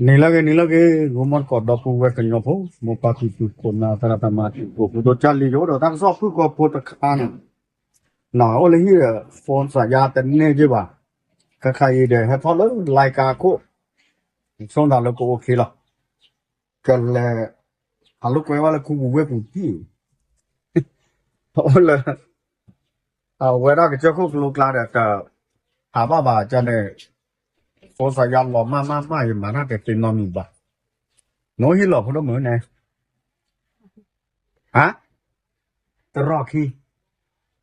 နံၤလၢအဂ့ၤ နံၤလၢအဂ့ၤ ဂီၤမီၢ်သကိး ဒီပုၢ်ဝဲၢ်ကညီဖိ မိၢ်ပၢ်ဖံဖု ခိၣ်နၢ်သရၣ်သမါ တံၤသကိး ပှၤဒိၣ်ကၢ်လံ ယအိၣ်ဒီးတၢ်ကစီၣ်ဖုၣ်ကိာ်ဖိတခါန့ၣ် နအိၣ်လၢဟံၣ်ဒီး phone စးယါတန့ၢ်က့ၤဘၣ်, ခဲခါအံၤဒီး ဟဲထီၣ်လၢ live ကါခိၣ် ဆိသးလၢကအိၣ်ခ့လီၤ, ကလဲၤ ဟးလိာ်ကွဲဝဲလၢခူပူၤဝ့ၢ်ပူၤတံၢ် အိၣ်လၢ အဝဲဒၣ်ကစၢၢ်ခိၣ်ကလိကျါဒီး တဟးဘၣ်ဘၣ်ကန့ၣ် phone စးယါလီၤမၢ်မၢ်မၢ် ယမၤတၢ်တသ့နီတမံၤဘၣ်, နအိၣ်ဟံၣ်လီၤဖိဒိၣ်မုၣ်န့ၣ် ဟါ, တရီၢ်ခံ,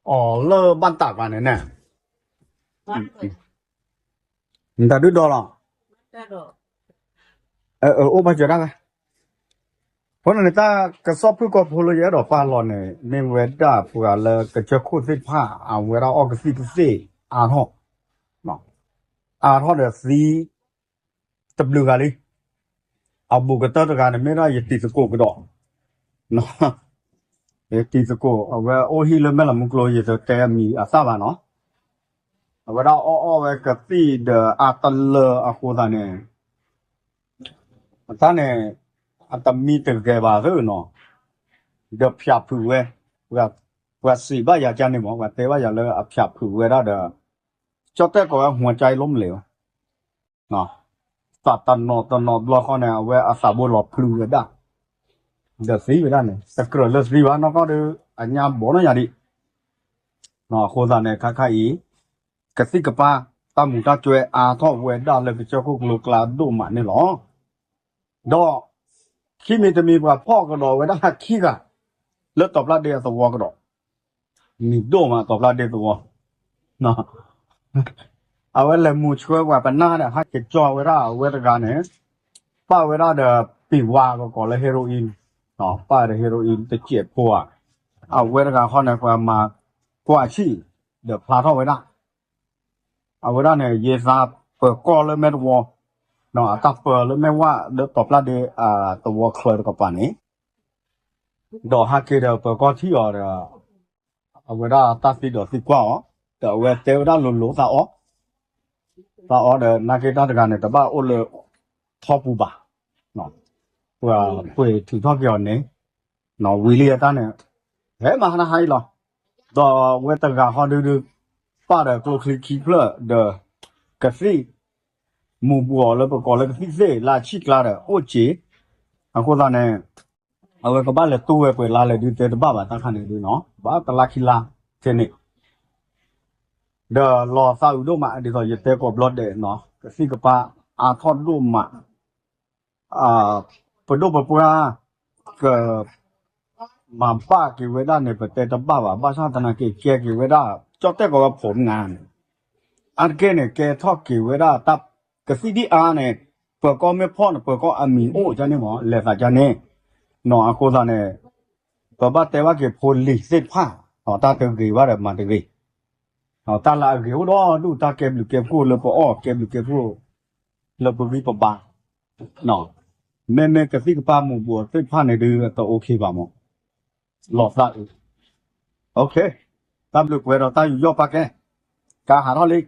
အီၤလၢဘၣ်တၢ်ပှၤန့ၣ်န့ၣ်, နတၢ်ဒုၣ်ဒီလီၤ, အိၣ်ဘၣ်စၢၤဒၣ်ဝဲ, အဃိန့ၣ် တၢ်ကစီၣ်ဖုၣ်ကိာ်ဖိလၢယအဲၣ်ဒိးပာ်လီၤန့ၣ် မ့ၢ်ဝဲဒၣ်ပှၤလၢကစၢၢ်ခိၣ်သ့ၣ်တဖၣ် အဝဲဒၣ်အီၣ်ကသံၣ်ကသ့ၣ်အါထီၣ်, အါထီၣ်ဒီးသံ တဘျုးဂၤလံ, အဘူးကတၢၢ်တဂၤန့ၣ် မ့ၢ်ဒၣ်ယတံၤသကိးကဒီး, ယတံၤသကိး အဝဲအိၣ်ဟံၣ်လၢမဲၢ်လးမူကျိ ယတတဲအမံၤအသၣ်ဘၣ်နီၤ, အဝဲဒၣ်အီၣ်အီၣ်ဝဲကသံၣ်ဒီးအါတလၢအဃိသတးန့ၣ် အတၢ်န့ၣ် အတမံတဂဲၤဘၣ်သ့ၣ်နီၤ, ဒီးဖၠးဖုးဝဲ, ပှၤစံးဘၣ်ယၤကန့ၣ်မး ပှၤတဲဘၣ်ယၤလၢအဖၠးဖုးဝဲဒၣ်ဒီး ကၠီၣ်တဲၣ်ကိးဝဲ หัวใจล้มเหลว သးတနီၤတနီၤဘျီဃီန့ၣ် အဝဲအသးဘိလီၤဖျုးဝဲဒၣ်, ဒီးသံဝဲဒၣ်န့ၣ် တကြၢးလၢသံဘၣ်နီၢ်ကီၢ်ဒီး အညါဘီနီၢ်ယၤဒံး, အဃိသတးန့ၣ် ခါခါအံၤ ကသံၣ်ကပၤ တၢ်မူးတၢ်ကွဲးအါထီၣ်ဝဲဒၣ်လၢကစၢၢ်ခိၣ်ကလိကျါဒိၣ်မးန့ၣ်လီၤ. ဒီး ခံမံၤတမံၤပှၤဖီၣ်ကဒီးဝဲဒၣ်ခံဂၤ လၢတီၤပျၢ်ဒ့အသဝီကဒီး, မံၤဒိၣ်မးတီၤပျၢ်ဒ့သဝီ, အဝဲလဲၤမူးဆှၢပှၤပနၢ်ဒီး ဟးက့ၤကၠီဝဲဒၣ်အဝဲတဂၤန့ၣ်, ပၣ်ဝဲဒၣ်ဒီးပံၤဝါကကိးလၢ heroin, ပၣ်ဒီး heroin တစဲးဖိဧါ, အဝဲတဂၤဃီန့ၣ် ပှၤမၤကွၢ်ဆံၣ် ဒီးဖျါထီၣ်ဝဲဒၣ် အဝဲဒၣ်န့ၣ် ယသးပၢၤကီၢ်လၢမဲာ်သဝီ, အတၢ်ပၢၤလၢမဲာ်ဝၣ်လၢတီၤပျၢ်ဒ့အသဝီချၢတကပၤန့ၣ်, ဒီးဟဲက့ၤဒီးပၢၤကီၢ်ထံၣ်အီၤဒီး အဝဲဒၣ်တၢ်သံဒီးသံကွၢ်အီၤ, ဒီးအဝဲတဲဝဲဒၣ်လိၤလိၤသးအီ, သးအီဒီး နာ်က့တၢ်တဂၤန့ၣ် တဘၣ်အိၣ်လၢထီပူၤဘၣ်, ပှၤပှ့ၤထုးထီၣ်က့ၤအီၤန့ၣ်, ဝံၤလံအတၢ်န့ၣ် ဟဲမၤဟါနဟါအံၤလီၤ. ဒီးအဝဲတဂၤဃီဒုဒု ပၣ်ဒီးကျိချံခံဖျၢၣ်ဒီး ကသံၣ် မူးဘူးအီၤလၢပကိးလၢကသံၣ်သ့ၣ်လၢအဆံၣ်ကျါဒီးအိၣ်စ့ၢ်, အဃိသတးန့ၣ် အဝဲကဘၣ်လဲၤတူၢ်ဝဲပှဲၤလါလဲၣ်ဒုတဲတဘၣ်ဘၣ်တၢ်ခါန့ၣ်ဒုနီၤ, ဘၣ်တလါခံလါထဲန့ၣ် ဒီးလီၤသးအုးဒိၣ်မး ဒ်သိးယတဲကိးဘျီဒဲးနီၤ, ကသံၣ်ကပၤအါထီၣ်ဒိၣ်မး, ပဒိၣ်ပပှၢ် က မၤဘၣ်က့ၤဝဲဒၣ်န့ၣ် ပတဲတဘၣ်ဘၣ်, ဘၣ်ဆၣ်သနာ်က့ ကဲက့ၤဝဲဒၣ် ကၠီၣ်တဲၣ်ကိးဝဲဖိမုၣ်နၤန့ၣ်, အါတက့ၢ်န့ၣ် ကဲထီၣ်က့ၤဝဲဒၣ်တၢ်ကသံၣ်ဒ်အါန့ၣ်, ပၢၤကီၢ်မ့ၢ်ဖီၣ်န့ၣ် ပၢၤကီၢ်အမံၤအိၣ်ကန့ၣ်မး လဲၤသးကန့ၣ်, နီၤအဃိသတးန့ၣ် ပဘၣ်တဲဘၣ်က့ၤဖိလံၤသ့ၣ်တဖၣ်, တၢ်တဂ့ၤဘၣ်ဒီးမၤတဂ့ၤ, တၢ်လၢအဂ့ၤအိၣ်ဒီဒူၣ် တၢ်ကဲဘျုးကဲဖှိၣ်လၢပအီၣ် ကဲဘျုးကဲဖှိၣ် လၢပဂံၢ်ပဘါ မ့မ့ၢ်ကသံၣ်ကပၤမူးဘူးအီၤသ့ၣ်တဖၣ်န့ၣ်ဒုး တ OK ဘၣ်မး, လီၤသးအုး, တၢ်ဘျုးပှဲၤဒီးတၢ်ယူးယီၣ်ပာ်ကဲ, ကါဟးထီၣ်လံ,